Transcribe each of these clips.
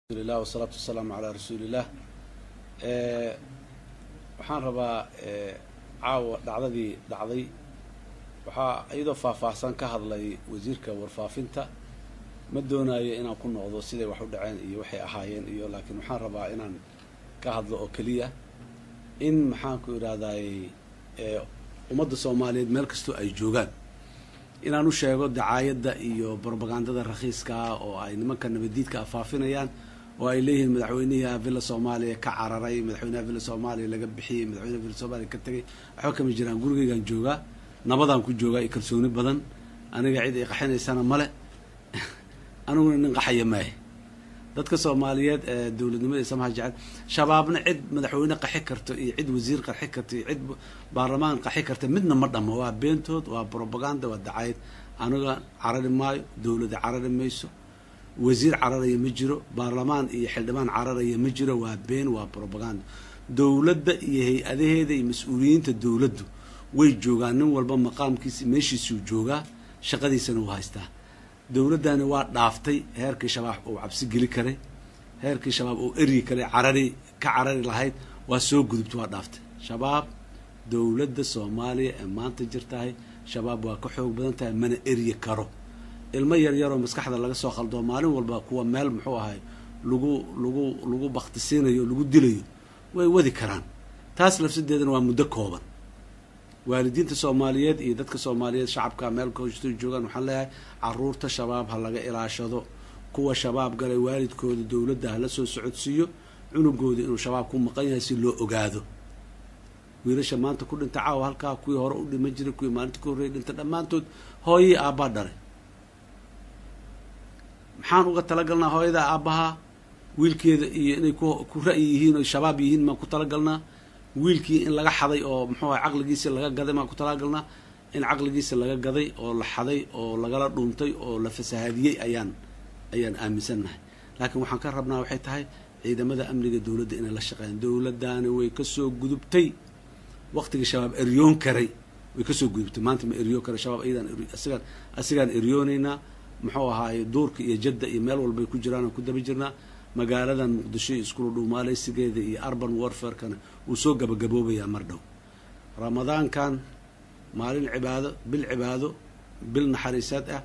Alhamdulillah wasalaatu wasalaamu calaa rasuuliillah. Waxaan rabaa caawa dhacdadii dhacday waxaa iyadoo faahfaahsan ka hadlay wasiirka warfaafinta. Ma doonayo inaan ku noqdo siday wax u dhaceen iyo waxay ahaayeen iyo, laakiin waxaan rabaa inaan ka hadlo oo keliya in maxaan ku idhahdaay ummadda Soomaaliyeed meel kastoo ay joogaan inaan u sheego dacaayadda iyo brobagandada rakhiiskaa oo ay nimanka nabadiidka faafinayaan oo ay leeyihiin madaxweynaha Villa Soomaaliya ka cararay, madaxweynaha Villa Soomaaliya laga bixiyey, madaxweynaha Villa Soomaaliya ka tegay. Waxba kama jiraan. Gurigeygaan joogaa, nabadaan ku joogaa iyo kalsooni badan. Aniga cid ay qaxinaysana male, aniguna nin qaxaya maahe. Dadka Soomaaliyeed ee dowladnimada samaha jecel, Shabaabna cid madaxweyne qaxi karto iyo cid wasiir qaxi karto iyo cid baarlamaan qaxi karta midna ma dhamo. Waa beentood, waa brobaganda, waa dacaayad. Aniga carari maayo, dowladda carari mayso, wasiir cararaya ma jiro, baarlamaan iyo xildhibaan cararaya ma jiro. Waa been, waa brobaganda. Dowladda iyo hay-adaheeda iyo mas-uuliyiinta dowladdu way joogaan, nin walba maqaamkiisa meeshiisuu joogaa, shaqadiisana uu haystaa. Dowladdani waa dhaaftay heerkii Shabaab uu cabsi geli karay, heerkii Shabaab uu eryi karay, carari ka carari lahayd. Waa soo gudubta, waa dhaaftay Shabaab. Dowladda Soomaaliya ee maanta jirtahay Shabaab waa ka xoog badan tahay, mana eryi karo. Ilmo yar yaroo maskaxda laga soo khaldoo maalin walba kuwa meel muxuu ahay lagu lagu lagu baktisiinayo, lagu dilayo, way wadi karaan. Taas lafsadeedana waa muddo kooban. Waalidiinta Soomaaliyeed iyo dadka Soomaaliyeed, shacabka meel kastoo joogaan, waxaan leeyahay caruurta Shabaab ha laga ilaashado. Kuwa Shabaab galay waalidkooda dowladda hala soo socodsiiyo cunugooda inuu Shabaab ku maqan yahay si loo ogaado. Wiilasha maanta ku dhinta caawa halkaa, kuwii hore u dhiman jiray, kuwii maalinta ka horreeyay dhinta, dhammaantood hooyii aabbaa dhalay. Maxaan uga talagalnaa hooyada aabbaha wiilkeeda iyo inay ku ra'yi yihiin oo Shabaab yihiin maan ku talagalnaa? Wiilkii in laga xaday oo muxuu ahay caqligiisi laga gaday maan ku talagalnaa? In caqligiisa laga gaday oo la xaday oo lagala dhuuntay oo la fasahaadiyey ayaan aaminsannahay. Laakiin waxaan ka rabnaa waxay tahay ciidamada amniga dowladda inay la shaqeeyaan. Dowladdaani way kasoo gudubtay waqtigii Shabaab eryoon karay, way kasoo gudubtay. Maanta ma eryoon karay Shabaab, iyadaan asigaan asigaan eryoonaynaa. Muxuu ahaaye duurka iyo jadda iyo meel walbay ku jiraan oo ku daba jirnaa. Magaaladan Muqdisho iyo iskula dhuumaaleysigeeda iyo urban warfarekana wuu soo gabagaboobayaa mar dhow. Ramadaankan maalin cibaado, bil cibaado, bil naxariiseed ah,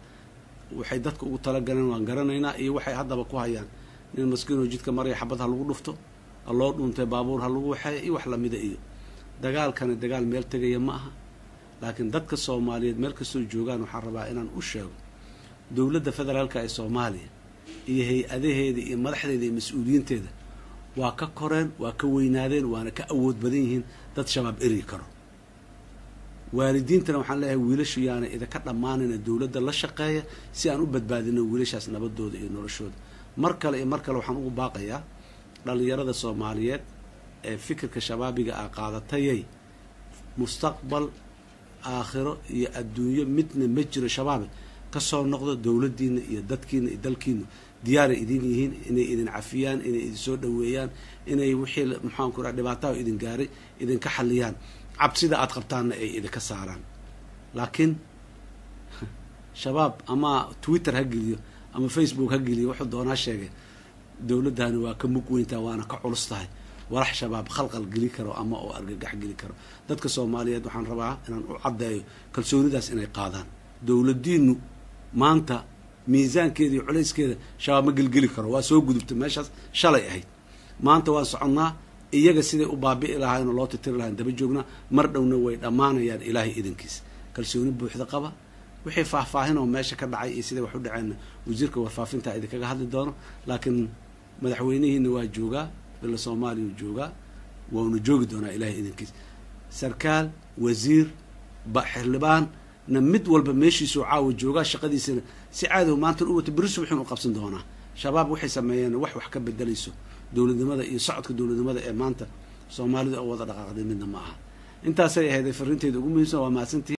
waxay dadka ugu talagaleen waan garanaynaa iyo waxay haddaba ku hayaan. Nin maskiinoo jidka maraya xabad ha lagu dhufto, ha loo dhuuntay, baabuur ha lagu waxeeya iyo wax lamida. Iyo dagaalkani dagaal meel tegaya ma aha. Laakiin dadka Soomaaliyeed meel kastoo joogaan waxaan rabaa inaan u sheego dowladda federaalka ee Soomaaliya iyo hay-adaheeda iyo madaxdeeda iyo mas-uuliyiinteeda waa ka koreen, waa ka weynaadeen, waana ka awood badan yihiin dad Shabaab eryi karo. Waalidiintana waxaan leeyahay wiilashu yaana idinka dhammaanayna, dowladda la shaqeeya si aan u badbaadino wiilashaas nabadooda iyo noloshooda. Mar kale iyo mar kale waxaan ugu baaqayaa dhalinyarada Soomaaliyeed ee fikirka shabaabiga ah qaadatayay, mustaqbal aakhiro iyo adduunyo midna ma jiro. Shabaabe kasoo noqdo, dowladdiina iyo dadkiina iyo dalkiina diyaaray idin yihiin inay idin cafiyaan, inay idin soo dhaweeyaan, inay wixii maxaan ku raha dhibaataha idin gaaray idinka xaliyaan, cabsida aada qabtaanna ay idinka saaraan. Laakiin Shabaab ama Twitter ha geliyo ama Facebook ha geliyo, wuxuu doonaa sheegay, dowladdani waa ka mug weyntaha, waana ka culus tahay walax Shabaab khalqal geli karo ama oo argagax geli karo. Dadka Soomaaliyeed waxaan rabaa inaan u caddeeyo kalsoonidaas inay qaadaan. Dowladdiinu maanta miisaankeeda iyo culayskeeda Shabaab ma gelgeli karo. Waa soo gudubtay meeshaas shalay ahayd. Maanta waan soconnaa, iyaga siday u baabi'i lahayn oo loo titiri lahayn daba joognaa. Mar dhowna way dhammaanayaan Ilaahay idankiis. Kalsooni buuxda qaba. Wixii faahfaahin oo meesha ka dhacay iyo siday wax u dhaceenna wasiirka warfaafinta idinkaga hadli doono. Laakiin madaxweynihiina waa joogaa, Villa Soomaaliya uu joogaa, wauna joogi doonaa Ilaahay idankiis. Sarkaal, wasiir, xildhibaan na mid walba meeshiisuu caawa joogaa, shaqadiisana si caadahu maantan u wata, beri subaxin u qabsan doonaa. Shabaab waxay sameeyeen wax ka bedelayso dowladnimada iyo socodka dowladnimada ee maanta Soomaalida oo wada dhaqaaqday midna ma aha. Intaasay ahayd fariinteyda ugu muhiimsan. Waa mahadsantihi.